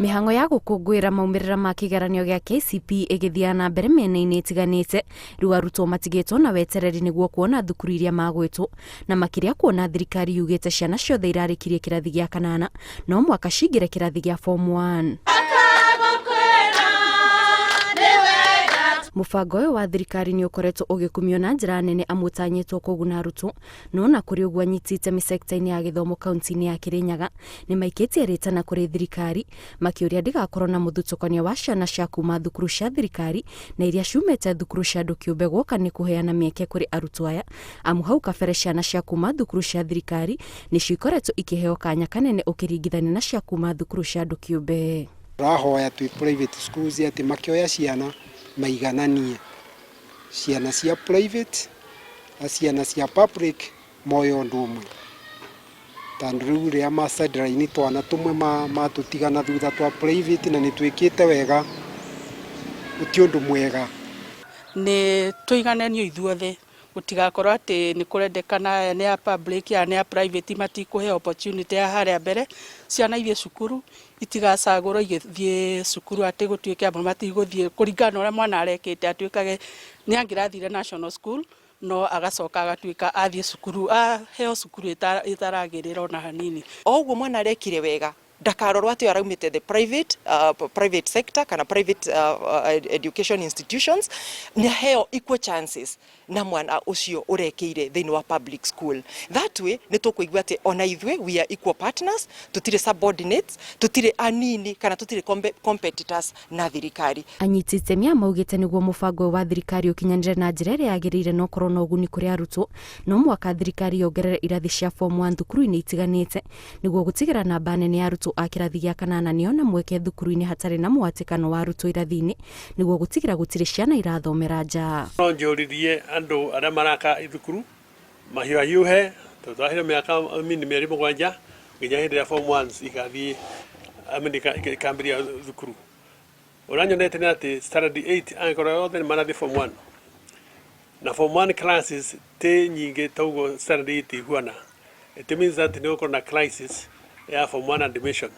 Mĩhang'o ya gũkũngũĩra maumĩrĩra ma kĩgeranio gĩa KCPE ĩgĩthiaga na mbere mĩena-inĩ ĩtiganĩte, rĩu arutwo matigĩtwo na wetereri nĩguo kuona thukuru iria magwĩtwo, na makĩria kuona thirikari yugĩte ciana ciothe irarĩkirie kĩrathi gĩa kanana no mwaka cingĩre kĩrathi gĩa form 1. Mũbango ũyũ wa thirikari nĩ ũkoretwo ũgĩkumio na njĩra nene amu ũtanyĩtwo kũguna arutwo. No ona kũrĩ ũguo anyiti itemi sekta-inĩ ya gĩthomo kaunti-inĩ ya Kĩrĩnyaga nĩ maikĩtie rĩtana kũrĩ thirikari makĩũria ndĩgakorwo na mũthutũkanio wa ciana cia kuma thukuru cia thirikari na iria ciumĩte thukuru cia andũ kĩũmbe guoka nĩ kũheana mĩeke kũrĩ arutwo aya amu hau kabere ciana cia kuma thukuru cia thirikari nĩcio ikoretwo ikĩheo kanya kanene ũkĩringithania na cia kuma thukuru cia andũ kĩũmbe. Tũrahoya twĩ private schools atĩ makĩoya ciana maigananie ciana cia private na ciana cia public moe ũndũ ũmwe. Tondũ rĩu rĩrĩa ma sideline twana tũmwe matũtiga na thutha twa private na nĩ twĩkĩte wega, ti ũndũ mwega. Nĩ tũigananio ithuothe, gũtigakorwo atĩ nĩ kũrendekana aya nĩ a public aya nĩ a private matikũheo opportunity ya harĩa mbere, ciana ithiĩ cukuru itigacagũrwo igĩthiĩ cukuru atĩ gũtuĩke amwe matigũthiĩ kũringana na ũrĩa mwana arekĩte atuĩkage nĩ angĩrathire national school no agacoka agatuĩka athiĩ cukuru aheo cukuru ĩtaragĩrĩra ona hanini. O ũguo mwana arekire wega ndakarorwo atĩ araumĩte the private, private sector kana private education institutions, nĩ aheo equal chances na mwana ũcio ũrekĩire thĩinĩ wa public school. That way nĩ tũkũigua atĩ ona ithuĩ we are equal partners, tũtirĩ subordinates, tũtirĩ anini kana tũtirĩ competitors na thirikari. Anyiti itemi aya maugĩte nĩguo mũbango ũyũ wa thirikari ũkinyanĩre na njĩra ĩrĩa yagĩrĩire na ũkorwo na ũguni kũrĩ arutwo, no mũhaka thirikari yongerere irathi cia form 1 thukuru-inĩ itiganĩte nĩguo gũtigĩra namba nene ya arutwo a kĩrathi gĩa kanana nĩona mweke thukuru-inĩ hatarĩ na mũhatĩkano wa arutwo irathi-inĩ nĩguo gũtigĩra gũtirĩ ciana irathomera nja. No njũririe andũ arĩa maraka ithukuru mahiũhahiũhe tondũ twaheirwo mĩaka mini mĩeri mũgwanja nginya hĩndĩ ĩrĩa form ones igathiĩ I mean, ikambĩrĩria thukuru. Ũrĩa nyonete nĩ atĩ standard 8 angĩkorwo othe nĩ marathiĩ form 1 na form 1 classes ti nyingĩ ta ũguo standard 8 ihuana, it means that nĩ gũkorwo na crisis ya form 1 admission.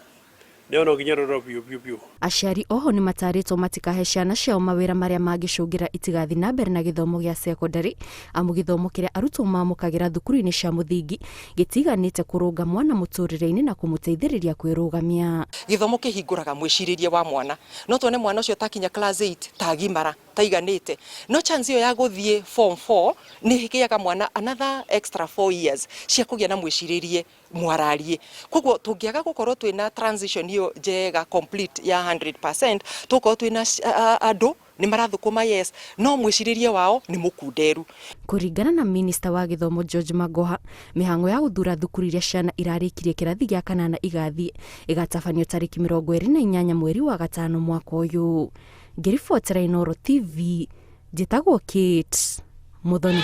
Nĩyo no nginya rorwo biũ biũ biũ. Aciari oho nĩ matarĩtwo matikahe ciana ciao mawĩra marĩa mangĩcũngĩra itigathiĩ na mbere na gĩthomo gĩa cekondarĩ, amu gĩthomo kĩrĩa arutwo mamũkagĩra thukuru-inĩ cia mũthingi gĩtiganĩte kũrũnga mwana mũtũrĩre-inĩ na kũmũteithĩrĩria kwĩrũgamia. Gĩthomo kĩhingũraga mwĩcirĩrie wa mwana. No tuone mwana ũcio takinya class 8 tagimara taiganĩte, no chance ĩyo ya gũthiĩ form 4 nĩ ĩgĩaga mwana another extra 4 years cia kũgĩa na mwĩcirĩrie mwararie. Koguo tũngĩaga gũkorwo twĩna transition ĩyo njega complete ya 100%, tũgũkorwo twĩna andũ nĩ marathũkũma yes, no mwĩcirĩrie wao nĩ mũkunderu. Kũringana na minista wa gĩthomo George Magoha, mĩhang'o ya gũthura thukuru iria ciana irarĩkirie kĩrathi gĩa kanana igathiĩ ĩgatabanio tarĩki 28 mweri wa gatano mwaka ũyũ. Ngĩribotera Inooro TV, njĩtagwo Kate Muthoni.